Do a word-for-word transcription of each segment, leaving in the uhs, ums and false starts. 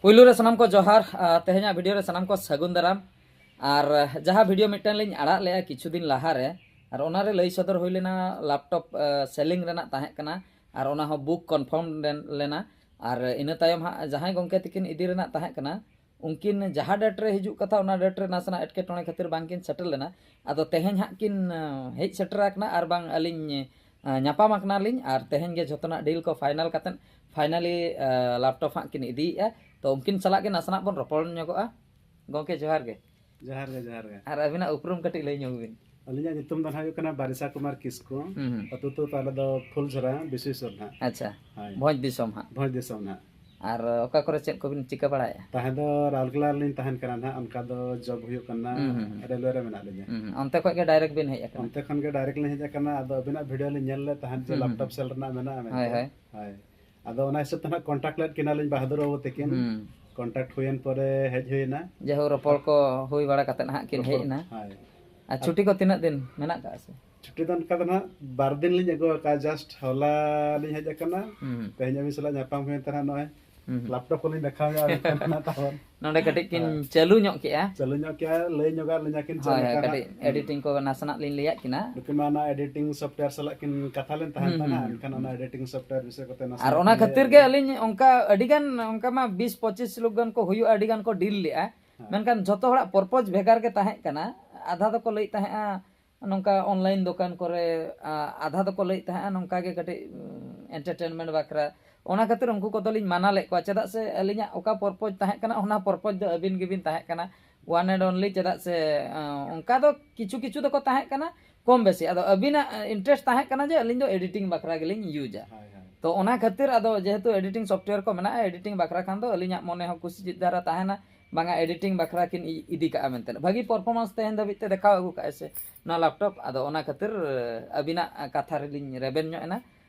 ᱯᱩᱭᱞᱩ ᱨᱮ ᱥᱟᱱᱟᱢ ᱠᱚ ᱡᱚᱦᱟᱨ᱾ ᱟᱨ ᱛᱮᱦᱮᱧᱟᱜ ᱵᱷᱤᱰᱤᱭᱳ ᱨᱮ ᱥᱟᱱᱟᱢ ᱠᱚ ᱥᱟᱹᱜᱩᱱ ᱫᱟᱨᱟᱢ᱾ ᱟᱨ ᱡᱟᱦᱟᱸ ᱵᱷᱤᱰᱤᱭᱳ ᱢᱤᱫᱴᱟᱝ ᱞᱤᱧ ᱟᱲᱟᱜ ᱞᱮᱜᱼᱟ ᱠᱤᱪᱷᱩ ᱫᱤᱱ ᱞᱟᱦᱟᱨᱮ, ᱟᱨ ᱚᱱᱟᱨᱮ ᱞᱟᱹᱭ ᱥᱚᱫᱚᱨ ᱦᱩᱭ ᱞᱮᱱᱟ ᱞᱮᱯᱴᱚᱯ ᱥᱮᱞᱤᱝ ᱨᱮᱱᱟᱜ ᱛᱟᱦᱮᱸ ᱠᱟᱱᱟ, ᱟᱨ ᱚᱱᱟ ᱦᱚᱸ ᱵᱩᱠ ᱠᱚᱱᱯᱷᱟᱨᱢ ᱞᱮᱱᱟ᱾ ᱟᱨ ᱤᱱᱟᱹ ᱛᱟᱭᱚᱢ ᱦᱟᱸᱜ ᱡᱟᱦᱟᱸᱭ ᱜᱚᱢᱠᱮ ᱛᱤᱠᱤᱱ ᱤᱫᱤ ᱨᱮᱱᱟᱜ ᱛᱟᱦᱮᱸ ᱠᱟᱱᱟ, ᱩᱱᱠᱤᱱ ᱡᱟᱦᱟᱸ ᱰᱮᱴ ᱨᱮ ᱦᱤᱡᱩᱜ ᱠᱟᱛᱷᱟ, ᱚᱱᱟ ᱰᱮᱴ ᱨᱮ ᱱᱟᱥᱮᱱᱟᱜ ᱮᱴᱠᱮᱴᱚᱬᱮ ᱠᱷᱟᱹᱛᱤᱨ ᱵᱟᱝᱠᱤᱱ ᱥᱮᱴᱮᱨ ᱞᱮᱱᱟ᱾ ᱟᱫᱚ ᱛᱮᱦᱮᱧ ᱦᱟᱸᱜ ᱠᱤᱱ ᱦᱮᱡ ᱥᱮᱴᱮᱨ ᱟᱠᱟᱱᱟ, ᱟᱨ ᱵᱟᱝ ᱟᱹᱞᱤᱧ ᱧᱟᱯᱟᱢ ᱟᱠᱟᱱᱟᱞᱤᱧ, ᱟᱨ ᱛᱮᱦᱮᱧ ᱜᱮ ᱡᱷᱚᱛᱚᱱᱟᱜ ᱰᱤᱞ ᱠᱚ ᱯᱷᱟᱭᱱᱟᱞ ᱠᱟᱛᱮᱫ ᱯᱷᱟᱭᱱᱟᱞᱤ ᱞᱮᱯᱴᱚᱯ ᱦᱟᱸᱜ ᱠᱤᱱ ᱤᱫᱤᱭᱮᱫᱼᱟ᱾ ᱛᱚ ᱩᱱᱠᱤᱱ ᱥᱟᱞᱟᱜ ᱜᱮ ᱱᱟᱥᱮᱱᱟᱜ ᱵᱚᱱ ᱨᱚᱯᱚᱲ ᱧᱚᱜᱚᱜᱼᱟ᱾ ᱜᱚᱢᱠᱮ ᱡᱚᱦᱟᱨ ᱜᱮ᱾ ᱡᱚᱦᱟᱨ ᱜᱮ, ᱡᱚᱦᱟᱨ ᱜᱮ᱾ ᱟᱨ ᱟᱹᱵᱤᱱᱟᱜ ᱩᱯᱨᱩᱢ ᱠᱟᱹᱴᱤᱡ ᱞᱟᱹᱭ ᱧᱚᱜ ᱵᱤᱱ᱾ ᱟᱹᱞᱤᱧᱟᱜ ᱧᱩᱛᱩᱢ ᱫᱚ ᱱᱟᱦᱟᱜ ᱦᱩᱭᱩᱜ ᱠᱟᱱᱟ ᱵᱟᱨᱤᱥᱟ ᱠᱩᱢᱟᱨ ᱠᱤᱥᱠᱩ᱾ ᱦᱩᱸ, ᱦᱩᱸ᱾ ᱟᱹᱛᱩ ᱛᱚ ᱛᱟᱞᱮ ᱫᱚ ᱯᱷᱩᱞᱡᱷᱚᱨᱟ, ᱵᱤᱥᱩᱭᱥᱚᱨ ᱱᱟᱦᱟᱜ᱾ ᱟᱪᱪᱷᱟ᱾ ᱦᱳᱭ᱾ ᱵᱷᱚᱸᱡᱽ ᱫᱤᱥᱚᱢ ᱦᱟᱸᱜ᱾ ᱵᱷᱚᱸᱡᱽ ᱫᱤᱥᱚᱢ ᱱᱟᱦᱟᱜ᱾ ᱟᱨ ᱚᱠᱟ ᱠᱚᱨᱮ ᱪᱮᱫ ᱠᱚᱵᱤᱱ ᱪᱤᱠᱟᱹ ᱵᱟᱲᱟᱭᱮᱫᱼᱟ? ᱛᱟᱦᱮᱸ ᱫᱚ ᱨᱟᱣᱩᱨᱠᱮᱞᱟ ᱨᱮᱞᱤᱧ ᱛᱟᱦᱮᱱ ᱠᱟᱱᱟ ᱱᱟᱦᱟᱜ, ᱚᱱᱠᱟ ᱫᱚ ᱡᱚᱵ ᱦᱩᱭᱩᱜ ᱠᱟᱱᱟ, ᱦᱩᱸ, ᱦᱩᱸ, ᱦᱩᱸ᱾ ᱨᱮᱞᱣᱮ ᱨᱮ ᱢᱮᱱᱟᱜ ᱞᱤᱧᱟ᱾ ᱦᱩᱸ, ᱦᱩᱸ᱾ ᱚᱱᱛᱮ ᱠᱷᱚᱡ ᱜᱮ ᱰᱟᱭᱨᱮᱠᱴ ᱵᱤᱱ ᱦᱮᱡ ᱟᱠᱟᱱᱟ? ᱚᱱᱛᱮ ᱠᱷᱚᱱ ᱜᱮ ᱰᱟᱭᱨᱮᱠᱴ ᱞᱤᱧ ᱦᱮᱡ ᱟᱠᱟᱱᱟ, ᱟᱫᱚ ᱟᱹᱵᱤᱱᱟᱜ ᱵᱷᱤᱰᱤᱭᱳ ᱞᱤᱧ ᱧᱮᱞ ᱞᱮᱫ ᱛᱟᱦᱮᱸᱫ ᱡᱮ ᱦᱩᱸ, ᱦᱩᱸ, ᱞᱮᱯᱴᱚᱯ ᱦᱩᱸ᱾ ᱥᱮᱞ ᱨᱮᱱᱟᱜ ᱢᱮᱱᱟᱜᱼᱟ ᱢᱮᱱᱛᱮ᱾ ᱦᱳᱭ, ᱦᱳᱭ᱾ ᱦᱳᱭ᱾ ᱟᱫᱚ ᱚᱱᱟ ᱦᱤᱥᱟᱹᱵ ᱛᱮ ᱱᱟᱦᱟᱜ ᱠᱚᱱᱴᱟᱠᱴ ᱞᱮᱫ ᱠᱤᱱᱟᱞᱤᱧ ᱵᱟᱦᱟᱫᱩᱨ ᱵᱟᱹᱵᱩ ᱛᱟᱹᱠᱤᱱ᱾ ᱦᱩᱸ᱾ ᱠᱚᱱᱴᱟᱠᱴ ᱦᱩᱭᱮᱱ ᱯᱚᱨᱮ ᱦᱮᱡ ᱦᱩᱭᱮᱱᱟ᱾ ᱡᱟᱭᱦᱳᱠ, ᱨᱚᱯᱚᱲ ᱠᱚ ᱦᱩᱭ ᱵᱟᱲᱟ ᱠᱟᱛᱮᱫ ᱱᱟᱦᱟᱜ ᱠᱤᱱ ᱨᱚᱯᱚᱲ, ᱦᱮᱡ ᱮᱱᱟ᱾ ᱦᱳᱭ᱾ ᱟᱨ ᱟᱨ ᱪᱷᱩᱴᱤ ᱠᱚ ᱛᱤᱱᱟᱹᱜ ᱫᱤᱱ ᱢᱮᱱᱟᱜ ᱠᱟᱜᱼᱟ ᱥᱮ? ᱪᱷᱩᱴᱤ ᱫᱚ ᱚᱱᱠᱟ ᱫᱚ ᱱᱟᱦᱟᱜ ᱵᱟᱨ ᱫᱤᱱ ᱞᱤᱧ ᱟᱹᱜᱩ ᱟᱠᱟᱫᱼᱟ, just ᱦᱚᱞᱟ ᱞᱤᱧ ᱦᱮᱡ ᱟᱠᱟᱱᱟ᱾ ᱦᱩᱸ᱾ ᱛᱮᱦᱮᱧ ᱟᱹᱵᱤᱱ ᱥᱟᱞᱟᱜ ᱧᱟᱯᱟᱢ ᱦᱩᱭᱮᱱ ᱛᱟᱦᱮᱱᱟ ᱱᱚᱜᱼᱚᱭ᱾ ᱦᱩᱸ᱾ ᱞᱮᱯᱴᱚᱯ ᱠᱚᱞᱤᱧ ᱫᱮᱠᱷᱟᱣ ᱧᱚᱜ ᱟᱹᱵᱤᱱ ᱠᱟᱱᱟ ᱛᱟᱵᱚᱱ᱾ ᱱᱚᱰᱮ ᱠᱟᱹᱴᱤᱡ ᱠᱤᱱ ᱦᱳᱭ᱾ ᱪᱟᱹᱞᱩ ᱧᱚᱜ ᱠᱮᱜᱼᱟ᱾ ᱪᱟᱹᱞᱩ ᱧᱚᱜ ᱠᱮᱜᱼᱟ, ᱞᱟᱹᱭ ᱧᱚᱜᱟᱜ ᱞᱤᱧᱟ ᱠᱤᱱ ᱪᱮᱫ ᱦᱳᱭ, ᱦᱳᱭ, ᱞᱮᱠᱟ ᱱᱟᱜ᱾ ᱠᱟᱹᱴᱤᱡ ᱦᱩᱸ᱾ ᱮᱰᱤᱴᱤᱝ ᱠᱚ ᱱᱟᱥᱮᱱᱟᱜ ᱞᱤᱧ ᱞᱟᱹᱭᱟᱜ ᱠᱤᱱᱟ᱾ ᱱᱩᱠᱤᱱ ᱢᱟ ᱚᱱᱟ ᱮᱰᱤᱴᱤᱝ ᱥᱚᱯᱷᱴᱣᱮᱭᱟᱨ ᱥᱟᱞᱟᱜ ᱠᱤᱱ ᱠᱟᱛᱷᱟ ᱞᱮᱱ ᱛᱟᱦᱮᱸ ᱦᱩᱸ, ᱛᱟᱦᱮᱱᱟ, ᱦᱩᱸ, ᱮᱱᱠᱷᱟᱱ ᱦᱩᱸ᱾ ᱚᱱᱟ ᱮᱰᱤᱴᱤᱝ ᱥᱚᱯᱷᱴᱣᱮᱭᱟᱨ ᱵᱤᱥᱚᱭ ᱠᱚᱛᱮ ᱱᱟᱥᱮᱱᱟᱜ ᱟᱨ ᱚᱱᱟ ᱞᱤᱧ ᱠᱷᱟᱹᱛᱤᱨ ᱜᱮ ᱞᱟᱹᱭᱟ᱾ ᱟᱹᱞᱤᱧ ᱚᱱᱠᱟ ᱟᱹᱰᱤ ᱜᱟᱱ, ᱚᱱᱠᱟ ᱢᱟ ᱵᱤᱥ ᱯᱚᱸᱪᱤᱥ ᱞᱳᱠ ᱜᱟᱱ ᱠᱚ ᱦᱩᱭᱩᱜᱼᱟ, ᱟᱹᱰᱤ ᱜᱟᱱ ᱠᱚ ᱰᱤᱞ ᱞᱮᱜᱼᱟ᱾ ᱦᱮᱸ᱾ ᱢᱮᱱᱠᱷᱟᱱ ᱡᱷᱚᱛᱚ ᱦᱚᱲᱟᱜ ᱯᱚᱨᱯᱚᱡᱽ ᱵᱷᱮᱜᱟᱨ ᱜᱮ ᱛᱟᱦᱮᱸ ᱠᱟᱱᱟ᱾ ᱟᱫᱷᱟ ᱫᱚᱠᱚ ᱞᱟᱹᱭᱮᱫ ᱛᱟᱦᱮᱸᱜᱼᱟ ᱱᱚᱝᱠᱟ ᱚᱱᱞᱟᱭᱤᱱ ᱫᱚᱠᱟᱱ ᱠᱚᱨᱮ, ᱟ, ᱟᱫᱷᱟ ᱫᱚᱠᱚ ᱞᱟᱹᱭᱮᱫ ᱛᱟᱦᱮᱸᱜᱼᱟ ᱱᱚᱝᱠᱟ ᱜᱮ ᱠᱟᱹᱴᱤᱡ, ᱩᱸ, ᱮᱱᱴᱟᱨᱴᱮᱱᱢᱮᱱᱴ ᱵᱟᱠᱷᱨᱟ᱾ ᱚᱱᱟ ᱠᱷᱟᱹᱛᱤᱨ ᱩᱱᱠᱩ ᱠᱚᱫᱚᱞᱤᱧ ᱢᱟᱱᱟ ᱞᱮᱫ ᱠᱚᱣᱟ, ᱪᱮᱫᱟᱜ ᱥᱮ ᱟᱹᱞᱤᱧᱟᱜ ᱚᱠᱟ ᱯᱚᱨᱯᱚᱡᱽ ᱛᱟᱦᱮᱸ ᱠᱟᱱᱟ, ᱚᱱᱟ ᱯᱚᱨᱯᱚᱡᱽ ᱫᱚ ᱟᱹᱵᱤᱱ ᱜᱮᱵᱤᱱ ᱛᱟᱦᱮᱸ ᱠᱟᱱᱟ, one and only᱾ ᱪᱮᱫᱟᱜ ᱥᱮ, ᱟ, ᱚᱱᱠᱟ ᱫᱚ ᱠᱤᱪᱷᱩ ᱠᱤᱪᱷᱩ ᱫᱚᱠᱚ ᱛᱟᱦᱮᱸ ᱠᱟᱱᱟ ᱠᱚᱢ ᱵᱮᱥᱤ, ᱟᱫᱚ ᱟᱹᱵᱤᱱᱟᱜ, ᱟ, ᱤᱱᱴᱟᱨᱮᱥᱴ ᱛᱟᱦᱮᱸ ᱠᱟᱱᱟ ᱡᱮ ᱟᱹᱞᱤᱧ ᱫᱚ ᱮᱰᱤᱴᱤᱝ ᱵᱟᱠᱷᱨᱟ ᱜᱮᱞᱤᱧ ᱤᱭᱩᱡᱟ᱾ ᱦᱳᱭ, ᱦᱳᱭ᱾ ᱛᱚ ᱚᱱᱟ ᱠᱷᱟᱹᱛᱤᱨ ᱟᱫᱚ ᱡᱮᱦᱮᱛᱩ ᱮᱰᱤᱴᱤᱝ ᱥᱚᱯᱷᱴᱣᱮᱭᱟᱨ ᱠᱚ ᱢᱮᱱᱟᱜᱼᱟ, ᱮᱰᱤᱴᱤᱝ ᱵᱟᱠᱷᱨᱟ ᱠᱷᱟᱱ ᱫᱚ ᱟᱹᱞᱤᱧᱟᱜ ᱢᱚᱱᱮ ᱦᱚᱸ ᱠᱩᱥᱤ ᱫᱷᱟᱨᱟ ᱛᱟᱦᱮᱱᱟ, ᱵᱟᱝᱟ ᱮᱰᱤᱴᱤᱝ ᱵᱟᱠᱷᱨᱟ ᱠᱤᱱ ᱤ-, ᱤᱫᱤ ᱠᱟᱜᱼᱟ ᱢᱮᱱᱛᱮ᱾ ᱵᱷᱟᱹᱜᱤ ᱯᱟᱨᱯᱷᱚᱨᱢᱮᱱᱥ ᱛᱮᱦᱮᱧ ᱫᱷᱟᱹᱵᱤᱡ ᱛᱮ ᱫᱮᱠᱷᱟᱣ ᱟᱹᱜᱩ ᱠᱟᱜᱼᱟᱭ ᱥᱮ ᱱᱚᱣᱟ ᱞᱮᱯᱴᱚᱯ᱾ ᱟᱫᱚ ᱚᱱᱟ ᱠᱷᱟᱹᱛᱤᱨ, ᱮ, ᱟᱹᱵᱤᱱᱟᱜ ᱠᱟᱛᱷᱟ ᱨᱮᱞᱤᱧ ᱨᱮᱵᱮᱱ ᱧᱚᱜ ᱮᱱᱟ᱾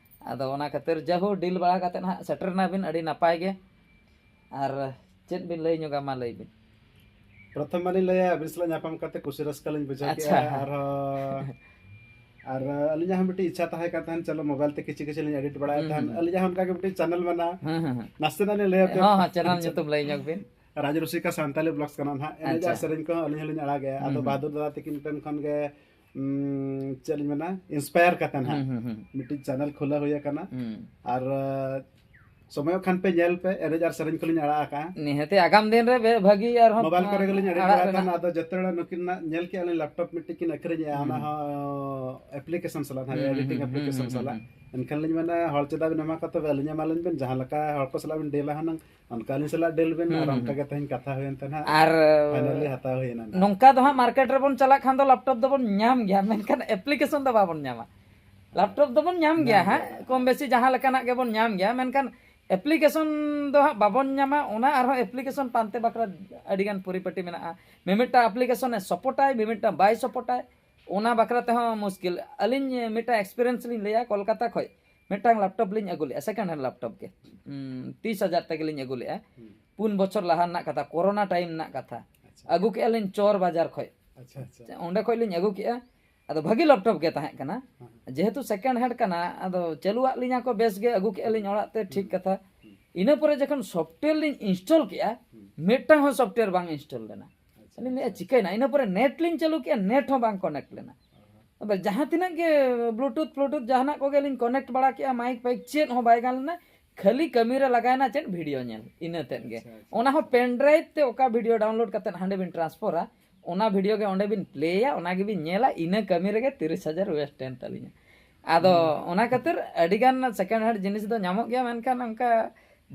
ᱟᱫᱚ ᱚᱱᱟ ᱠᱷᱟᱹᱛᱤᱨ ᱡᱟᱭᱦᱳᱠ ᱰᱤᱞ ᱵᱟᱲᱟ ᱠᱟᱛᱮᱫ ᱦᱟᱸᱜ ᱥᱮᱴᱮᱨ ᱮᱱᱟᱵᱤᱱ, ᱟᱹᱰᱤ ᱱᱟᱯᱟᱭ ᱜᱮ᱾ ᱟᱨ ᱪᱮᱫ ᱵᱤᱱ ᱞᱟᱹᱭ ᱧᱚᱜᱟ, ᱢᱟ ᱞᱟᱹᱭ ᱵᱤᱱ᱾ ᱯᱨᱚᱛᱷᱚᱢ ᱢᱟᱞᱤᱧ ᱞᱟᱹᱭᱟ, ᱟᱹᱵᱤᱱ ᱥᱟᱞᱟᱜ ᱧᱟᱯᱟᱢ ᱠᱟᱛᱮ ᱠᱩᱥᱤ ᱨᱟᱹᱥᱠᱟᱹ ᱞᱤᱧ ᱵᱩᱡᱷᱟᱹᱣ ᱟᱪᱪᱷᱟ᱾ ᱠᱮᱜᱼᱟ᱾ ᱟᱨᱦᱚᱸ ᱟᱨ ᱟᱹᱞᱤᱧᱟᱜ ᱦᱚᱸ ᱢᱤᱫᱴᱤᱡ ᱤᱪᱪᱷᱟ ᱛᱟᱦᱮᱸ ᱠᱟᱱ ᱛᱟᱦᱮᱸᱫ, ᱪᱚᱞᱚ ᱢᱳᱵᱟᱭᱤᱞ ᱛᱮ ᱠᱤᱪᱷᱩ ᱠᱤᱪᱷᱩ ᱞᱤᱧ ᱮᱰᱤᱴ ᱵᱟᱲᱟᱭᱮᱫ ᱦᱩᱸ, ᱛᱟᱦᱮᱸᱫ᱾ ᱦᱩᱸ᱾ ᱟᱹᱞᱤᱧᱟᱜ ᱦᱚᱸ ᱚᱱᱠᱟ ᱜᱮ ᱢᱤᱫᱴᱤᱡ ᱪᱮᱱᱮᱞ ᱢᱮᱱᱟᱜᱼᱟ, ᱦᱮᱸ, ᱦᱮᱸ, ᱦᱮᱸ᱾ ᱱᱟᱥᱮᱱᱟᱜ ᱞᱤᱧ ᱞᱟᱹᱭ ᱟᱯᱮᱭᱟ᱾ ᱦᱚᱸ, ᱦᱚᱸ, ᱪᱮᱱᱮᱞ ᱧᱩᱛᱩᱢ ᱞᱟᱹᱭ ᱧᱚᱜ ᱵᱤᱱ᱾ ᱨᱟᱡᱽ ᱨᱩᱥᱤᱠᱟ ᱥᱟᱱᱛᱟᱞᱤ ᱵᱞᱚᱜᱥ ᱠᱟᱱᱟ ᱱᱟᱦᱟᱜ᱾ ᱮᱱᱮᱡ ᱟᱨ ᱟᱪᱪᱷᱟ᱾ ᱥᱮᱨᱮᱧ ᱠᱚᱦᱚᱸ ᱟᱹᱞᱤᱧ ᱦᱚᱸᱞᱤᱧ ᱟᱲᱟᱜᱮᱜᱼᱟ᱾ ᱟᱫᱚ ᱦᱩᱸ, ᱦᱩᱸ᱾ ᱵᱟᱦᱟᱫᱩᱨ ᱫᱟᱫᱟ ᱛᱟᱹᱠᱤᱱ ᱴᱷᱮᱱ ᱠᱷᱚᱱ ᱜᱮ, ᱩᱢ, ᱪᱮᱫ ᱞᱤᱧ ᱢᱮᱱᱟ, ᱤᱱᱥᱯᱟᱭᱟᱨ ᱠᱟᱛᱮ ᱱᱟᱦᱟᱜ ᱦᱩᱸ, ᱦᱩᱸ, ᱦᱩᱸ᱾ ᱢᱤᱫᱴᱤᱡ ᱪᱮᱱᱮᱞ ᱠᱷᱩᱞᱟᱹᱣ ᱦᱩᱭ ᱟᱠᱟᱱᱟ᱾ ᱦᱩᱸ᱾ ᱟᱨ, ᱟᱸ, ᱥᱚᱢᱚᱭᱚᱜ ᱠᱷᱟᱱ ᱯᱮ ᱧᱮᱞ ᱯᱮ, ᱮᱱᱮᱡ ᱟᱨ ᱥᱮᱨᱮᱧ ᱠᱚᱞᱤᱧ ᱟᱲᱟᱜ ᱟᱠᱟᱜᱼᱟ᱾ ᱱᱤᱦᱟᱹᱛᱤ ᱟᱜᱟᱢ ᱫᱤᱱ ᱨᱮ ᱵᱮ-, ᱵᱷᱟᱹᱜᱤ ᱟᱨᱦᱚᱸ ᱢᱳᱵᱟᱭᱤᱞ ᱠᱚᱨᱮ ᱜᱮᱞᱤᱧ ᱮᱰᱤᱴ ᱟᱲᱟᱜ ᱵᱟᱲᱟᱭ ᱨᱮᱱᱟᱜ᱾ ᱛᱟᱦᱮᱱᱟ᱾ ᱟᱫᱚ ᱡᱚᱛᱚ ᱦᱚᱲ ᱱᱩᱠᱤᱱ ᱱᱟᱜ ᱧᱮᱞ ᱠᱮᱜᱼᱟ ᱞᱤᱧ, ᱞᱮᱯᱴᱚᱯ ᱢᱤᱫᱴᱤᱡ ᱠᱤᱱ ᱟᱹᱠᱷᱨᱤᱧᱮᱜᱼᱟ, ᱚᱱᱟ ᱦᱩᱸ᱾ ᱦᱚᱸ ᱮᱯᱞᱤᱠᱮᱥᱚᱱ ᱥᱟᱞᱟᱜ ᱱᱟᱦᱟᱜ, ᱦᱩᱸ, ᱦᱩᱸ, ᱮᱰᱤᱴᱤᱝ ᱦᱩᱸ, ᱦᱩᱸ, ᱮᱯᱞᱤᱠᱮᱥᱚᱱ ᱦᱩᱸ, ᱦᱩᱸ, ᱥᱟᱞᱟᱜ᱾ ᱦᱩᱸ᱾ ᱮᱱᱠᱷᱟᱱ ᱞᱤᱧ ᱢᱮᱱᱟ, ᱦᱚᱲ ᱪᱮᱫᱟᱜ ᱵᱤᱱ ᱮᱢᱟ ᱠᱚᱣᱟ, ᱛᱚᱵᱮ ᱟᱹᱞᱤᱧ ᱮᱢᱟᱞᱤᱧ ᱵᱤᱱ, ᱡᱟᱦᱟᱸ ᱞᱮᱠᱟ ᱦᱚᱲ ᱠᱚ ᱥᱟᱞᱟᱜ ᱵᱤᱱ ᱰᱤᱞᱟ ᱦᱩᱱᱟᱹᱝ, ᱚᱱᱠᱟ ᱟᱹᱞᱤᱧ ᱥᱟᱞᱟᱜ ᱰᱤᱞ ᱵᱤᱱ, ᱟᱨ ᱦᱩᱸ, ᱚᱱᱠᱟ ᱦᱩᱸ᱾ ᱜᱮ ᱛᱮᱦᱮᱧ ᱠᱟᱛᱷᱟ ᱦᱩᱭᱮᱱ ᱛᱟᱦᱮᱱᱟ᱾ ᱟᱨ ᱯᱷᱟᱭᱱᱟᱞᱤ ᱦᱟᱛᱟᱣ ᱦᱩᱭᱮᱱᱟ ᱱᱟᱦᱟᱜ᱾ ᱱᱚᱝᱠᱟ ᱫᱚ ᱦᱟᱸᱜ ᱢᱟᱨᱠᱮᱴ ᱨᱮᱵᱚᱱ ᱪᱟᱞᱟᱜ ᱠᱷᱟᱱ ᱫᱚ ᱞᱮᱯᱴᱚᱯ ᱫᱚᱵᱚᱱ ᱧᱟᱢ ᱜᱮᱭᱟ, ᱢᱮᱱᱠᱷᱟᱱ ᱮᱯᱞᱤᱠᱮᱥᱚᱱ ᱫᱚ ᱵᱟᱵᱚᱱ ᱧᱟᱢᱟ᱾ ᱞᱮᱯᱴᱚᱯ ᱫᱚᱵᱚᱱ ᱧᱟᱢ ᱧᱟᱢ ᱜᱮᱭᱟ ᱦᱟᱸᱜ, ᱜᱮᱭᱟ᱾ ᱠᱚᱢ ᱵᱮᱥᱤ ᱡᱟᱦᱟᱸ ᱞᱮᱠᱟᱱᱟᱜ ᱜᱮᱵᱚᱱ ᱧᱟᱢ ᱜᱮᱭᱟ, ᱢᱮᱱᱠᱷᱟᱱ ᱮᱯᱞᱤᱠᱮᱥᱚᱱ ᱫᱚ ᱦᱟᱸᱜ ᱵᱟᱵᱚᱱ ᱧᱟᱢᱟ᱾ ᱚᱱᱟ ᱟᱨᱦᱚᱸ ᱮᱯᱞᱤᱠᱮᱥᱚᱱ ᱯᱟᱱᱛᱮ ᱵᱟᱠᱷᱨᱟ ᱟᱹᱰᱤᱜᱟᱱ ᱯᱚᱨᱤᱯᱟᱴᱤ ᱢᱮᱱᱟᱜᱼᱟ᱾ ᱢᱤᱢᱤᱫᱴᱟᱝ ᱮᱯᱞᱤᱠᱮᱥᱚᱱ ᱮ ᱥᱟᱯᱳᱨᱴᱟᱭ, ᱢᱤᱢᱤᱫᱴᱟᱝ ᱵᱟᱭ ᱥᱟᱯᱳᱨᱴᱟᱭ, ᱚᱱᱟ ᱵᱟᱠᱷᱨᱟ ᱛᱮᱦᱚᱸ ᱢᱩᱥᱠᱤᱞ᱾ ᱟᱹᱞᱤᱧ ᱢᱤᱫᱴᱟᱝ ᱮᱠᱥᱯᱤᱨᱤᱭᱮᱱᱥ ᱞᱤᱧ ᱞᱟᱹᱭᱟ, ᱠᱳᱞᱠᱟᱛᱟ ᱠᱷᱚᱡ ᱢᱤᱫᱴᱟᱝ ᱞᱮᱯᱴᱚᱯ ᱞᱤᱧ ᱟᱹᱜᱩ ᱞᱮᱜᱼᱟ, ᱥᱮᱠᱮᱱᱰ ᱦᱮᱱᱰ ᱞᱮᱯᱴᱚᱯ ᱜᱮ᱾ ᱦᱩᱸ, ᱛᱤᱥ ᱦᱟᱡᱟᱨ ᱛᱮᱜᱮ ᱞᱤᱧ ᱟᱹᱜᱩ ᱞᱮᱜᱼᱟ᱾ ᱦᱩᱸ᱾ ᱯᱩᱱ ᱵᱚᱪᱷᱚᱨ ᱞᱟᱦᱟ ᱨᱮᱱᱟᱜ ᱠᱟᱛᱷᱟ, ᱠᱳᱨᱳᱱᱟ ᱴᱟᱭᱤᱢ ᱨᱮᱱᱟᱜ ᱠᱟᱛᱷᱟ᱾ ᱟᱪᱪᱷᱟ᱾ ᱟᱹᱜᱩ ᱠᱮᱜᱼᱟ ᱞᱤᱧ ᱪᱚᱨ ᱵᱟᱡᱟᱨ ᱠᱷᱚᱡ᱾ ᱟᱪᱪᱷᱟ, ᱟᱪᱪᱷᱟ᱾ ᱚᱸᱰᱮ ᱠᱷᱚᱡ ᱞᱤᱧ ᱟᱹᱜᱩ ᱠᱮᱜᱼᱟ᱾ ᱟᱫᱚ ᱵᱷᱟᱹᱜᱤ ᱞᱮᱯᱴᱚᱯ ᱜᱮ ᱛᱟᱦᱮᱸ ᱠᱟᱱᱟ᱾ ᱦᱮᱸ᱾ ᱡᱮᱦᱮᱛᱩ ᱥᱮᱠᱮᱱᱰ ᱦᱮᱱᱰ ᱠᱟᱱᱟ, ᱟᱫᱚ ᱪᱟᱹᱞᱩᱣᱟᱜ ᱞᱤᱧᱟ ᱠᱚ ᱵᱮᱥ ᱜᱮ, ᱟᱹᱜᱩ ᱠᱮᱜᱼᱟ ᱞᱤᱧ ᱚᱲᱟᱜ ᱛᱮ, ᱴᱷᱤᱠ ᱦᱩᱸ᱾ ᱠᱟᱛᱷᱟ᱾ ᱦᱩᱸ᱾ ᱤᱱᱟᱹ ᱯᱚᱨᱮ ᱡᱚᱠᱷᱚᱱ ᱥᱚᱯᱷᱴᱣᱮᱭᱟᱨ ᱞᱤᱧ ᱤᱱᱥᱴᱚᱞ ᱠᱮᱜᱼᱟ, ᱦᱩᱸ᱾ ᱢᱤᱫᱴᱟᱝ ᱦᱚᱸ ᱥᱚᱯᱷᱴᱣᱮᱭᱟᱨ ᱵᱟᱝ ᱤᱱᱥᱴᱚᱞ ᱞᱮᱱᱟ᱾ ᱟᱪᱪᱷᱟ, ᱟᱹᱞᱤᱧ ᱞᱟᱹᱭᱮᱜᱼᱟ, ᱟᱪᱪᱷᱟ᱾ ᱪᱤᱠᱟᱹᱭᱮᱱᱟ? ᱤᱱᱟᱹ ᱯᱚᱨᱮ ᱱᱮᱴ ᱞᱤᱧ ᱪᱟᱹᱞᱩ ᱠᱮᱜᱼᱟ, ᱱᱮᱴ ᱦᱚᱸ ᱵᱟᱝ ᱠᱚᱱᱮᱠᱴ ᱞᱮᱱᱟ᱾ ᱚᱦᱚ᱾ ᱟᱫᱚ ᱡᱟᱦᱟᱸ ᱛᱤᱱᱟᱹᱜ ᱜᱮ ᱵᱞᱩᱴᱩᱛᱷ ᱯᱷᱞᱩᱴᱩᱛᱷ ᱡᱟᱦᱟᱱᱟᱜ ᱠᱚᱜᱮ ᱞᱤᱧ ᱠᱚᱱᱮᱠᱴ ᱵᱟᱲᱟ ᱠᱮᱜᱼᱟ, ᱢᱟᱭᱤᱠ ᱯᱷᱟᱭᱤᱠ ᱪᱮᱫ ᱦᱚᱸ ᱵᱟᱭ ᱜᱟᱱ ᱞᱮᱱᱟ, ᱠᱷᱟᱹᱞᱤ ᱠᱟᱹᱢᱤ ᱨᱮ ᱞᱟᱜᱟᱣᱮᱱᱟ ᱪᱮᱫ, ᱵᱷᱤᱰᱤᱭᱳ ᱧᱮᱞ, ᱤᱱᱟᱹ ᱛᱮᱫ ᱜᱮ᱾ ᱟᱪᱪᱷᱟ, ᱟᱪᱪᱷᱟ, ᱚᱱᱟ ᱦᱚᱸ ᱟᱪᱪᱷᱟ᱾ ᱯᱮᱱ ᱰᱨᱟᱭᱤᱵᱷ ᱛᱮ ᱚᱠᱟ ᱵᱷᱤᱰᱤᱭᱳ ᱰᱟᱣᱩᱱᱞᱳᱰ ᱠᱟᱛᱮᱫ ᱦᱟᱸᱰᱮ ᱵᱤᱱ ᱴᱨᱟᱱᱥᱯᱷᱟᱨᱟ, ᱚᱱᱟ ᱵᱷᱤᱰᱤᱭᱳ ᱜᱮ ᱚᱸᱰᱮ ᱵᱤᱱ ᱯᱞᱮᱭᱟ, ᱚᱱᱟ ᱜᱮᱵᱤᱱ ᱧᱮᱞᱟ, ᱤᱱᱟᱹ ᱠᱟᱹᱢᱤ ᱨᱮᱜᱮ ᱛᱤᱨᱤᱥ ᱦᱟᱡᱟᱨ ᱣᱮᱥᱴ ᱮᱱ ᱛᱟᱹᱞᱤᱧᱟ᱾ ᱟᱫᱚ ᱦᱩᱸ᱾ ᱚᱱᱟ ᱠᱷᱟᱹᱛᱤᱨ ᱟᱹᱰᱤᱜᱟᱱ ᱥᱮᱠᱮᱱᱰ ᱦᱮᱱᱰ ᱡᱤᱱᱤᱥ ᱫᱚ ᱧᱟᱢᱚᱜ ᱜᱮᱭᱟ, ᱢᱮᱱᱠᱷᱟᱱ ᱚᱱᱠᱟ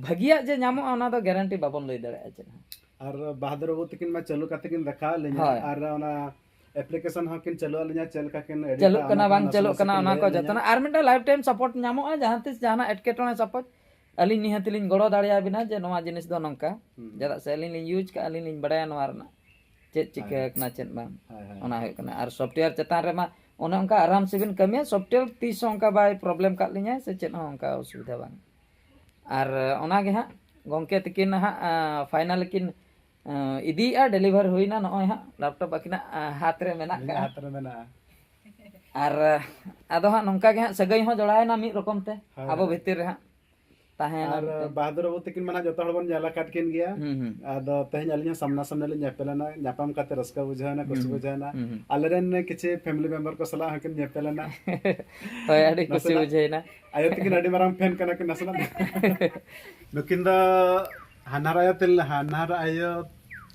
ᱵᱷᱟᱹᱜᱤᱭᱟᱜ ᱡᱮ ᱧᱟᱢᱚᱜᱼᱟ, ᱚᱱᱟ ᱫᱚ ᱜᱮᱨᱮᱱᱴᱤ ᱵᱟᱵᱚᱱ ᱞᱟᱹᱭ ᱫᱟᱲᱮᱭᱟᱜᱼᱟ ᱪᱮᱫ ᱦᱚᱸ᱾ ᱟᱨ ᱵᱟᱦᱟᱫᱩᱨ ᱵᱟᱹᱵᱩ ᱛᱟᱹᱠᱤᱱ ᱢᱟ ᱪᱟᱹᱞᱩ ᱠᱟᱛᱮ ᱠᱤᱱ ᱫᱮᱠᱷᱟᱣ ᱞᱤᱧᱟ, ᱦᱳᱭ᱾ ᱟᱨ ᱚᱱᱟ ᱮᱯᱞᱤᱠᱮᱥᱚᱱ ᱦᱚᱸᱠᱤᱱ ᱪᱟᱹᱞᱩ ᱟᱹᱞᱤᱧᱟ, ᱪᱮᱫ ᱞᱮᱠᱟ ᱠᱤᱱ ᱮᱰᱤᱴᱟ, ᱪᱟᱹᱞᱩᱜ ᱚᱱᱟ ᱠᱟᱱᱟ ᱠᱚ ᱵᱟᱝ ᱱᱟᱥᱮ ᱪᱟᱹᱞᱩᱜ ᱱᱟᱥᱮ ᱠᱟᱱᱟ, ᱠᱤᱱ ᱚᱱᱟ ᱞᱟᱹᱭ ᱠᱚ ᱟᱹᱞᱤᱧᱟ᱾ ᱡᱚᱛᱚᱱᱟᱜ᱾ ᱟᱨ ᱢᱤᱫᱴᱟᱝ ᱞᱟᱭᱤᱯᱷ ᱴᱟᱭᱤᱢ ᱥᱟᱯᱳᱨᱴ ᱧᱟᱢᱚᱜᱼᱟ, ᱡᱟᱦᱟᱸ ᱛᱤᱥ ᱡᱟᱦᱟᱱᱟᱜ ᱮᱴᱠᱮᱴᱚᱬᱮ ᱥᱟᱯᱳᱨᱴ ᱟᱹᱞᱤᱧ ᱱᱤᱦᱟᱹᱛ ᱞᱤᱧ ᱜᱚᱲᱚ ᱫᱟᱲᱮᱭᱟᱵᱤᱱᱟ, ᱡᱮ ᱱᱚᱣᱟ ᱡᱤᱱᱤᱥ ᱫᱚ ᱱᱚᱝᱠᱟ᱾ ᱦᱩᱸ᱾ ᱪᱮᱫᱟᱜ ᱥᱮ ᱟᱹᱞᱤᱧ ᱞᱤᱧ ᱤᱭᱩᱡᱽ ᱠᱟᱜᱼᱟ, ᱟᱹᱞᱤᱧ ᱞᱤᱧ ᱵᱟᱲᱟᱭᱟ ᱱᱚᱣᱟ ᱨᱮᱱᱟᱜ ᱪᱮᱫ ᱪᱤᱠᱟᱹ ᱦᱳᱭ᱾ ᱟᱠᱟᱱᱟ, ᱪᱮᱫ ᱵᱟᱝ᱾ ᱦᱳᱭ, ᱦᱳᱭ᱾ ᱚᱱᱟ ᱦᱩᱭᱩᱜ ᱠᱟᱱᱟ᱾ ᱟᱨ ᱥᱚᱯᱷᱴᱣᱮᱭᱟᱨ ᱪᱮᱛᱟᱱ ᱨᱮᱢᱟ ᱚᱱᱮ ᱚᱱᱠᱟ ᱟᱨᱟᱢ ᱥᱮᱵᱤᱱ ᱠᱟᱹᱢᱤᱭᱟ, ᱥᱚᱯᱷᱴᱣᱮᱭᱟᱨ ᱛᱤᱥ ᱦᱚᱸ ᱚᱱᱠᱟ ᱵᱟᱭ ᱯᱨᱚᱵᱞᱮᱢ ᱠᱟᱜ ᱞᱤᱧᱟᱭ ᱥᱮ ᱪᱮᱫ ᱦᱚᱸ ᱚᱱᱠᱟ ᱚᱥᱩᱵᱤᱫᱷᱟ ᱵᱟᱝ᱾ ᱟᱨ ᱚᱱᱟ ᱜᱮ ᱦᱟᱸᱜ ᱜᱚᱢᱠᱮ ᱛᱤᱠᱤᱱ ᱦᱟᱸᱜ, ᱟᱸ, ᱯᱷᱟᱭᱱᱟᱞ ᱠᱤᱱ, ᱟᱸ, ᱤᱫᱤᱭᱮᱜᱼᱟ, ᱰᱮᱞᱤᱵᱷᱟᱨ ᱦᱩᱭᱱᱟ, ᱱᱚᱜᱼᱚᱭ ᱦᱟᱸᱜ ᱞᱮᱯᱴᱚᱯ ᱟᱹᱠᱤᱱᱟᱜ, ᱟᱸ, ᱦᱟᱛ ᱨᱮ ᱢᱮᱱᱟᱜ ᱟᱹᱞᱤᱧᱟᱜ ᱠᱟᱜᱼᱟ᱾ ᱦᱟᱛ ᱨᱮ ᱢᱮᱱᱟᱜᱼᱟ᱾ ᱟᱨ ᱟᱫᱚ ᱦᱟᱸᱜ ᱱᱚᱝᱠᱟ ᱜᱮ ᱦᱟᱸᱜ ᱥᱟᱹᱜᱟᱹᱭ ᱦᱚᱸ ᱡᱚᱲᱟᱣᱮᱱᱟ ᱢᱤᱫ ᱨᱚᱠᱚᱢ ᱛᱮ, ᱦᱳᱭ, ᱟᱵᱚ ᱦᱳᱭ᱾ ᱵᱷᱤᱛᱤᱨ ᱨᱮ ᱦᱟᱸᱜ ᱛᱟᱦᱮᱸ ᱟᱨ ᱵᱟᱦᱟᱫᱩᱨ ᱵᱟᱹᱵᱩ ᱛᱟᱹᱠᱤᱱ ᱢᱟ ᱱᱟᱦᱟᱜ ᱡᱚᱛᱚ ᱦᱚᱲ ᱵᱚᱱ ᱧᱮᱞ ᱟᱠᱟᱫ ᱠᱤᱱ ᱜᱮᱭᱟ᱾ ᱦᱩᱸ, ᱦᱩᱸ᱾ ᱟᱫᱚ ᱛᱮᱦᱮᱧ ᱟᱹᱞᱤᱧ ᱦᱚᱸ ᱥᱟᱢᱱᱟ ᱥᱟᱢᱱᱤ ᱞᱤᱧ ᱧᱮᱯᱮᱞ ᱮᱱᱟ, ᱧᱟᱯᱟᱢ ᱠᱟᱛᱮ ᱨᱟᱹᱥᱠᱟᱹ ᱵᱩᱡᱷᱟᱹᱣ ᱮᱱᱟ, ᱠᱩᱥᱤ ᱦᱩᱸ, ᱵᱩᱡᱷᱟᱹᱣ ᱮᱱᱟ᱾ ᱦᱩᱸ, ᱦᱩᱸ᱾ ᱟᱞᱮᱨᱮᱱ ᱠᱤᱪᱷᱩ family member ᱠᱚ ᱥᱟᱞᱟᱜ ᱦᱚᱸᱠᱤᱱ ᱧᱮᱯᱮᱞ ᱮᱱᱟ᱾ ᱦᱳᱭ, ᱟᱹᱰᱤ ᱠᱩᱥᱤ ᱱᱟᱥᱮᱱᱟᱜ ᱵᱩᱡᱷᱟᱹᱣᱮᱱᱟ᱾ ᱟᱭᱳ ᱛᱟᱹᱠᱤᱱ ᱟᱹᱰᱤ ᱢᱟᱨᱟᱝ fan ᱠᱟᱱᱟ ᱠᱤᱱ ᱱᱟᱥᱮᱱᱟᱜ᱾ ᱱᱩᱠᱤᱱ ᱫᱚ ᱦᱟᱱᱦᱟᱨ ᱟᱭᱳ ᱛᱮ, ᱦᱟᱱᱦᱟᱨ ᱟᱭᱳ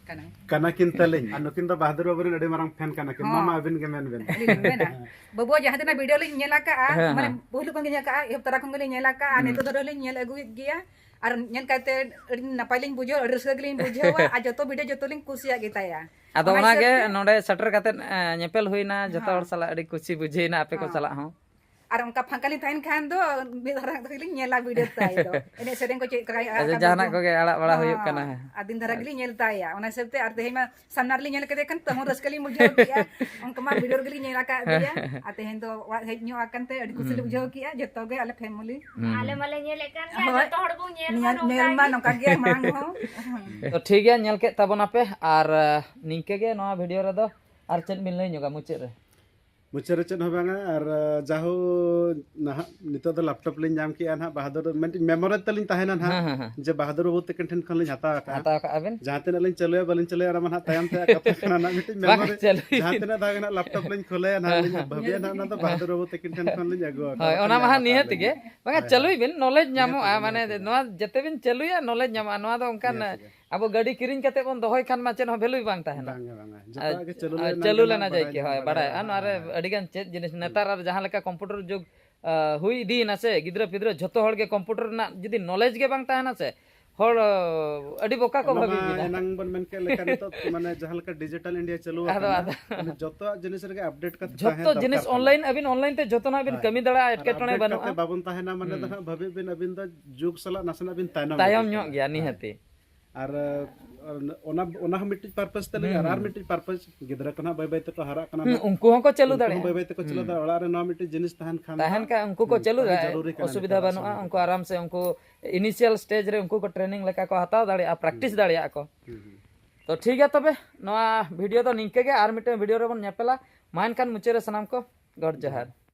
ᱠᱟᱱᱟ᱾ ᱠᱟᱱᱟ ᱠᱤᱱ ᱛᱟᱹᱞᱤᱧ, ᱟᱨ ᱱᱩᱠᱤᱱ ᱫᱚ ᱵᱟᱦᱟᱫᱩᱨ ᱵᱟᱹᱵᱩ ᱨᱮᱱ ᱟᱹᱰᱤ ᱢᱟᱨᱟᱝ fan ᱠᱟᱱᱟ ᱠᱤᱱ᱾ ᱢᱟ, ᱦᱚᱸ᱾ ᱢᱟ, ᱟᱹᱵᱤᱱ ᱜᱮ ᱢᱮᱱ ᱵᱤᱱ᱾ ᱟᱹᱞᱤᱧ ᱞᱤᱧ ᱢᱮᱱᱟ, ᱵᱟᱹᱵᱩᱣᱟᱜ ᱡᱟᱦᱟᱸ ᱛᱤᱱᱟᱹᱜ video ᱞᱤᱧ ᱧᱮᱞ ᱟᱠᱟᱜᱼᱟ, ᱦᱮᱸ, ᱢᱟᱱᱮ ᱦᱮᱸ᱾ ᱯᱩᱭᱞᱩ ᱠᱷᱚᱱ ᱜᱮ ᱧᱮᱞ ᱟᱠᱟᱜᱼᱟ, ᱮᱦᱚᱵ ᱛᱚᱨᱟ ᱠᱷᱚᱱ ᱜᱮᱞᱤᱧ ᱧᱮᱞ ᱟᱠᱟᱜᱼᱟ, ᱟᱨ ᱦᱩᱸ᱾ ᱱᱤᱛᱚᱜ ᱫᱷᱟᱹᱵᱤᱡ ᱞᱤᱧ ᱧᱮᱞ ᱟᱹᱜᱩᱭᱮᱫ ᱜᱮᱭᱟ᱾ ᱟᱨ ᱧᱮᱞ ᱠᱟᱛᱮ ᱟᱹᱰᱤ ᱱᱟᱯᱟᱭ ᱞᱤᱧ ᱵᱩᱡᱷᱟᱹᱣᱟ, ᱟᱹᱰᱤ ᱨᱟᱹᱥᱠᱟᱹ ᱜᱮᱞᱤᱧ ᱵᱩᱡᱷᱟᱹᱣᱟ᱾ ᱟᱨ ᱡᱚᱛᱚ video ᱡᱚᱛᱚ ᱞᱤᱧ ᱠᱩᱥᱤᱭᱟᱜ ᱜᱮᱛᱟᱭᱟ᱾ ᱟᱫᱚ ᱚᱱᱟ ᱚᱱᱟᱜᱮ ᱦᱤᱥᱟᱹᱵ ᱛᱮ ᱱᱚᱰᱮ ᱥᱮᱴᱮᱨ ᱠᱟᱛᱮ ᱮ, ᱧᱮᱯᱮᱞ ᱦᱩᱭᱱᱟ, ᱡᱚᱛᱚ ᱦᱚᱲ ᱦᱚᱸ᱾ ᱥᱟᱞᱟᱜ ᱟᱹᱰᱤ ᱠᱩᱥᱤ ᱵᱩᱡᱷᱟᱹᱣᱱᱟ ᱟᱯᱮ ᱠᱚ ᱦᱚᱸ᱾ ᱥᱟᱞᱟᱜ ᱦᱚᱸ᱾ ᱟᱨ ᱚᱱᱠᱟ ᱯᱷᱟᱸᱠᱟ ᱞᱤᱧ ᱛᱟᱦᱮᱱ ᱠᱷᱟᱱ ᱫᱚ ᱢᱤᱫ ᱫᱷᱟᱨᱟ ᱛᱮᱜᱮ ᱞᱤᱧ ᱧᱮᱞᱟ video ᱛᱟᱭ ᱫᱚ᱾ ᱮᱱᱮᱡ ᱥᱮᱨᱮᱧ ᱠᱚ ᱪᱮᱫ ᱞᱮᱠᱟ ᱟᱲᱟᱜ ᱟᱪᱪᱷᱟ, ᱟᱠᱟᱫ ᱡᱟᱦᱟᱱᱟᱜ video᱾ ᱠᱚᱜᱮ ᱟᱲᱟᱜ ᱵᱟᱲᱟ ᱦᱩᱭᱩᱜ ᱦᱚᱸ, ᱠᱟᱱᱟ᱾ ᱟᱹᱰᱤ ᱫᱷᱟᱨᱟ ᱜᱮᱞᱤᱧ ᱧᱮᱞ ᱛᱟᱭᱟ᱾ ᱚᱱᱟ ᱦᱤᱥᱟᱹᱵ ᱛᱮ ᱟᱨ ᱛᱮᱦᱮᱧ ᱢᱟ ᱥᱟᱢᱱᱟ ᱨᱮᱞᱤᱧ ᱧᱮᱞ ᱠᱮᱫᱮ ᱠᱷᱟᱱ ᱛᱟᱹᱦᱩ ᱨᱟᱹᱥᱠᱟᱹ ᱞᱤᱧ ᱵᱩᱡᱷᱟᱹᱣ ᱠᱮᱜᱼᱟ᱾ ᱚᱱᱠᱟ ᱢᱟ video ᱨᱮᱜᱮᱞᱤᱧ ᱧᱮᱞ ᱟᱠᱟᱫ ᱜᱮᱭᱟ᱾ ᱟᱨ ᱛᱮᱦᱮᱧ ᱫᱚ ᱚᱲᱟᱜ ᱦᱮᱡ ᱧᱚᱜ ᱟᱠᱟᱱ ᱛᱮ ᱟᱹᱰᱤ ᱠᱩᱥᱤ ᱞᱮ ᱵᱩᱡᱷᱟᱹᱣ ᱠᱮᱜᱼᱟ, ᱡᱚᱛᱚ ᱜᱮ ᱟᱞᱮ family᱾ ᱦᱩᱸ᱾ ᱟᱞᱮ ᱢᱟᱞᱮ ᱧᱮᱞᱮᱫ ᱠᱟᱱ ᱜᱮᱭᱟ, ᱦᱳᱭ᱾ ᱡᱚᱛᱚ ᱦᱚᱲ ᱵᱚᱱ ᱧᱮᱞ ᱢᱟ ᱧᱮᱞ, ᱱᱚᱝᱠᱟ ᱧᱮᱞ ᱢᱟ ᱜᱮ᱾ ᱱᱚᱝᱠᱟ ᱜᱮ ᱢᱟᱲᱟᱝ ᱦᱚᱸ᱾ ᱛᱚ ᱴᱷᱤᱠ ᱜᱮᱭᱟ, ᱧᱮᱞ ᱠᱮᱫ ᱛᱟᱵᱚᱱᱟᱯᱮ, ᱟᱨ ᱟ, ᱱᱤᱝᱠᱟᱹ ᱜᱮ ᱱᱚᱣᱟ video ᱨᱮᱫᱚ ᱟᱨ ᱪᱮᱫ ᱵᱤᱱ ᱞᱟᱹᱭ ᱧᱚᱜᱟ ᱢᱩᱪᱟᱹᱫ ᱨᱮ? ᱢᱩᱪᱟᱹᱫ ᱨᱮ ᱪᱮᱫ ᱦᱚᱸ ᱵᱟᱝᱟ, ᱟᱨ ᱟ, ᱡᱟᱦᱳ ᱱᱟᱦᱟᱜ ᱱᱤᱛᱚᱜ ᱫᱚ laptop ᱞᱤᱧ ᱧᱟᱢ ᱠᱮᱜᱼᱟ ᱱᱟᱦᱟᱜ, ᱵᱟᱦᱟᱫᱩᱨ ᱢᱤᱫᱴᱤᱡ memory ᱛᱟᱹᱞᱤᱧ ᱛᱟᱦᱮᱱᱟ ᱱᱟᱦᱟᱜ, ᱦᱮᱸ, ᱦᱮᱸ, ᱦᱮᱸ᱾ ᱡᱮ ᱵᱟᱦᱟᱫᱩᱨ ᱵᱟᱹᱵᱩ ᱛᱟᱹᱠᱤᱱ ᱴᱷᱮᱱ ᱠᱷᱚᱱ ᱞᱤᱧ ᱦᱟᱛᱟᱣ ᱟᱠᱟᱫᱼᱟ᱾ ᱦᱟᱛᱟᱣ ᱠᱟᱜᱼᱟ ᱵᱤᱱ? ᱡᱟᱦᱟᱸ ᱛᱤᱱᱟᱹᱜ ᱞᱤᱧ ᱪᱟᱹᱞᱩᱭᱟ ᱵᱟᱹᱞᱤᱧ ᱪᱟᱹᱞᱩᱭᱟ, ᱚᱱᱟ ᱢᱟ ᱱᱟᱦᱟᱜ ᱛᱟᱭᱚᱢ ᱛᱮ ᱠᱟᱛᱷᱟ ᱠᱟᱱᱟ ᱱᱟᱦᱟᱜ, ᱢᱤᱫᱴᱤᱡ ᱵᱟᱝ, memory᱾ ᱪᱟᱹᱞᱩᱭ ᱡᱟᱦᱟᱸ ᱵᱤᱱ᱾ ᱛᱤᱱᱟᱹᱜ ᱫᱷᱟᱣ ᱜᱮ ᱱᱟᱦᱟᱜ laptop ᱞᱤᱧ ᱠᱷᱩᱞᱟᱹᱭᱟ ᱱᱟᱦᱟᱜ, ᱦᱮᱸ, ᱞᱤᱧ ᱦᱮᱸ᱾ ᱵᱷᱟᱹᱵᱤᱭᱟ ᱱᱟᱦᱟᱜ, ᱚᱱᱟ ᱫᱚ ᱵᱟᱦᱟᱫᱩᱨ ᱵᱟᱹᱵᱩ ᱛᱟᱹᱠᱤᱱ ᱴᱷᱮᱱ ᱠᱷᱚᱱ ᱞᱤᱧ ᱟᱹᱜᱩ ᱟᱠᱟᱫᱼᱟ, ᱦᱳᱭ, ᱵᱟᱠᱷᱟᱱ ᱚᱱᱟ ᱞᱤᱧ ᱢᱟ ᱦᱟᱸᱜ ᱦᱟᱛᱟᱣ ᱱᱤᱦᱟᱹᱛ ᱞᱤᱧ᱾ ᱜᱮ᱾ ᱵᱟᱝᱟ, ᱦᱳᱭ, ᱪᱟᱹᱞᱩᱭ ᱦᱳᱭ᱾ ᱵᱤᱱ, knowledge ᱱᱤᱦᱟᱹᱛ ᱧᱟᱢᱚᱜᱼᱟ, ᱜᱮ, ᱢᱟᱱᱮ ᱱᱤᱦᱟᱹᱛ ᱜᱮ᱾ ᱱᱚᱣᱟ ᱡᱮᱛᱮ ᱵᱤᱱ ᱪᱟᱹᱞᱩᱭᱟ, knowledge ᱧᱟᱢᱚᱜᱼᱟ᱾ ᱱᱚᱣᱟ ᱫᱚ ᱚᱱᱠᱟᱱ ᱱᱤᱦᱟᱹᱛ ᱜᱮ᱾ ᱟᱵᱚ ᱜᱟᱹᱰᱤ ᱠᱤᱨᱤᱧ ᱠᱟᱛᱮ ᱵᱚᱱ ᱫᱚᱦᱚᱭ ᱠᱷᱟᱱ ᱢᱟ ᱪᱮᱫ ᱦᱚᱸ value ᱵᱟᱝ ᱛᱟᱦᱮᱱᱟ᱾ ᱵᱟᱝᱟ, ᱵᱟᱝᱟ᱾ ᱟᱨ, ᱡᱚᱛᱚᱣᱟᱜ ᱜᱮ ᱪᱟᱹᱞᱩ ᱟᱨ ᱞᱮᱱᱟ ᱪᱟᱹᱞᱩ ᱜᱮ ᱞᱮᱱᱟ ᱱᱟᱜ ᱡᱟᱭ ᱵᱟᱰᱟᱭ ᱠᱮ, ᱧᱟᱢ ᱦᱳᱭ, ᱵᱟᱲᱟᱭᱟ᱾ ᱵᱟᱲᱟᱭᱚᱜᱼᱟ᱾ ᱱᱚᱣᱟ ᱨᱮ ᱦᱳᱭ᱾ ᱟᱹᱰᱤ ᱜᱟᱱ ᱪᱮᱫ ᱡᱤᱱᱤᱥ, ᱦᱩᱸ᱾ ᱱᱮᱛᱟᱨ ᱟᱨ ᱡᱟᱦᱟᱸ ᱞᱮᱠᱟ computer ᱡᱩᱜᱽ, ᱟ, ᱦᱩᱭ ᱤᱫᱤᱭᱮᱱᱟ ᱥᱮ, ᱜᱤᱫᱽᱨᱟᱹ ᱯᱤᱫᱽᱨᱟᱹ ᱡᱷᱚᱛᱚ ᱦᱚᱲ ᱜᱮ computer ᱨᱮᱱᱟᱜ ᱡᱩᱫᱤ knowledge ᱜᱮ ᱵᱟᱝ ᱛᱟᱦᱮᱱᱟ ᱥᱮ, ᱦᱚᱲ, ᱟ, ᱟᱹᱰᱤ ᱵᱚᱠᱟ ᱠᱚ ᱚᱱᱟ ᱢᱟ ᱵᱷᱟᱹᱵᱤ ᱵᱤᱱᱟ᱾ ᱮᱱᱟᱝ ᱵᱚᱱ ᱢᱮᱱ ᱠᱮᱫ ᱞᱮᱠᱟ, ᱱᱤᱛᱚᱜ ᱢᱟᱱᱮ ᱡᱟᱦᱟᱸ ᱞᱮᱠᱟ digital India ᱪᱟᱹᱞᱩ ᱟᱫᱚ, ᱟᱠᱟᱱᱟ, ᱟᱫᱚ᱾ ᱢᱟᱱᱮ ᱡᱚᱛᱚᱣᱟᱜ ᱡᱤᱱᱤᱥ ᱨᱮᱜᱮ update ᱠᱟᱛᱮ ᱡᱷᱚᱛᱚ ᱛᱟᱦᱮᱸ ᱡᱤᱱᱤᱥ ᱫᱚᱨᱠᱟᱨ ᱛᱟᱵᱚᱱᱟ᱾ online, ᱟᱹᱵᱤᱱ online ᱛᱮ ᱡᱷᱚᱛᱚ ᱱᱟᱜ ᱵᱤᱱ ᱦᱳᱭ᱾ ᱠᱟᱹᱢᱤ ᱫᱟᱲᱮᱭᱟᱜᱼᱟ, ᱟᱨ ᱮᱴᱠᱮᱴᱚᱬᱮ update ᱵᱟᱹᱱᱩᱜᱼᱟ᱾ ᱠᱟᱛᱮ ᱵᱟᱵᱚᱱ ᱛᱟᱦᱮᱱᱟ, ᱢᱟᱱᱮ ᱫᱚ ᱦᱩᱸ᱾ ᱦᱟᱸᱜ ᱵᱷᱟᱹᱵᱤ ᱵᱤᱱ ᱟᱹᱵᱤᱱ ᱫᱚ ᱡᱩᱜᱽ ᱥᱟᱞᱟᱜ ᱱᱟᱥᱮᱱᱟᱜ ᱵᱤᱱ ᱛᱟᱭᱱᱚᱢ ᱛᱟᱭᱚᱢ ᱤᱫᱤᱜᱼᱟ᱾ ᱧᱚᱜ ᱜᱮᱭᱟ, ᱦᱳᱭ᱾ ᱱᱤᱦᱟᱹᱛᱤ᱾ ᱟᱨ, ᱟᱨ ᱚᱱᱟ, ᱚᱱᱟ ᱦᱚᱸ ᱢᱤᱫᱴᱤᱡ purpose ᱛᱟᱹᱞᱤᱧ, ᱦᱩᱸ, ᱟᱨ, ᱟᱨ ᱦᱩᱸ᱾ ᱢᱤᱫᱴᱤᱡ purpose ᱜᱤᱫᱽᱨᱟᱹ ᱠᱚ ᱱᱟᱦᱟᱜ ᱵᱟᱹᱭ ᱵᱟᱹᱭ ᱛᱮᱠᱚ ᱦᱟᱨᱟᱜ ᱠᱟᱱᱟ ᱦᱩᱸ, ᱱᱟᱦᱟᱜ᱾ ᱩᱱᱠᱩ ᱦᱚᱸᱠᱚ ᱪᱟᱹᱞᱩ ᱩᱱᱠᱩ ᱦᱚᱸ ᱵᱟᱹᱭ ᱫᱟᱲᱮᱭᱟᱜᱼᱟ᱾ ᱵᱟᱹᱭ ᱛᱮᱠᱚ ᱪᱟᱹᱞᱩ ᱦᱩᱸ᱾ ᱫᱟᱲᱮᱭᱟᱜᱼᱟ᱾ ᱚᱲᱟᱜ ᱨᱮ ᱱᱚᱣᱟ ᱢᱤᱫᱴᱤᱡ ᱡᱤᱱᱤᱥ ᱛᱟᱦᱮᱱ ᱠᱷᱟᱱ ᱛᱟᱦᱮᱱ ᱫᱚ ᱠᱷᱟᱱ ᱩᱱᱠᱩ ᱠᱚ ᱦᱩᱸ, ᱪᱟᱹᱞᱩ ᱟᱹᱰᱤ ᱫᱟᱲᱮᱭᱟᱜᱼᱟ, ᱡᱚᱨᱩᱨᱤ ᱠᱟᱱᱟ ᱚᱥᱩᱵᱤᱫᱷᱟ ᱱᱤᱛᱚᱜ ᱫᱚ ᱵᱟᱹᱱᱩᱜᱼᱟ᱾ ᱥᱟᱹᱨᱤ ᱩᱱᱠᱩ ᱠᱟᱛᱷᱟ᱾ ᱟᱨᱟᱢ ᱥᱮ ᱩᱱᱠᱩ initial stage ᱨᱮ ᱩᱱᱠᱩ ᱠᱚ training ᱞᱮᱠᱟ ᱠᱚ ᱦᱟᱛᱟᱣ ᱫᱟᱲᱮᱭᱟᱜᱼᱟ, practice ᱦᱩᱸ᱾ ᱫᱟᱲᱮᱭᱟᱜᱼᱟ ᱠᱚ᱾ ᱦᱩᱸ, ᱦᱩᱸ᱾ ᱛᱚ ᱴᱷᱤᱠ ᱜᱮᱭᱟ, ᱛᱚᱵᱮ ᱱᱚᱣᱟ video ᱫᱚ ᱱᱤᱝᱠᱟᱹ ᱜᱮ, ᱟᱨ ᱢᱤᱫᱴᱮᱱ video ᱨᱮᱵᱚᱱ ᱧᱮᱯᱮᱞᱟ᱾ ᱢᱟ ᱮᱱᱠᱷᱟᱱ ᱢᱩᱪᱟᱹᱫ ᱨᱮ ᱥᱟᱱᱟᱢ ᱠᱚ ᱜᱚᱰ ᱡᱚᱦᱟᱨ᱾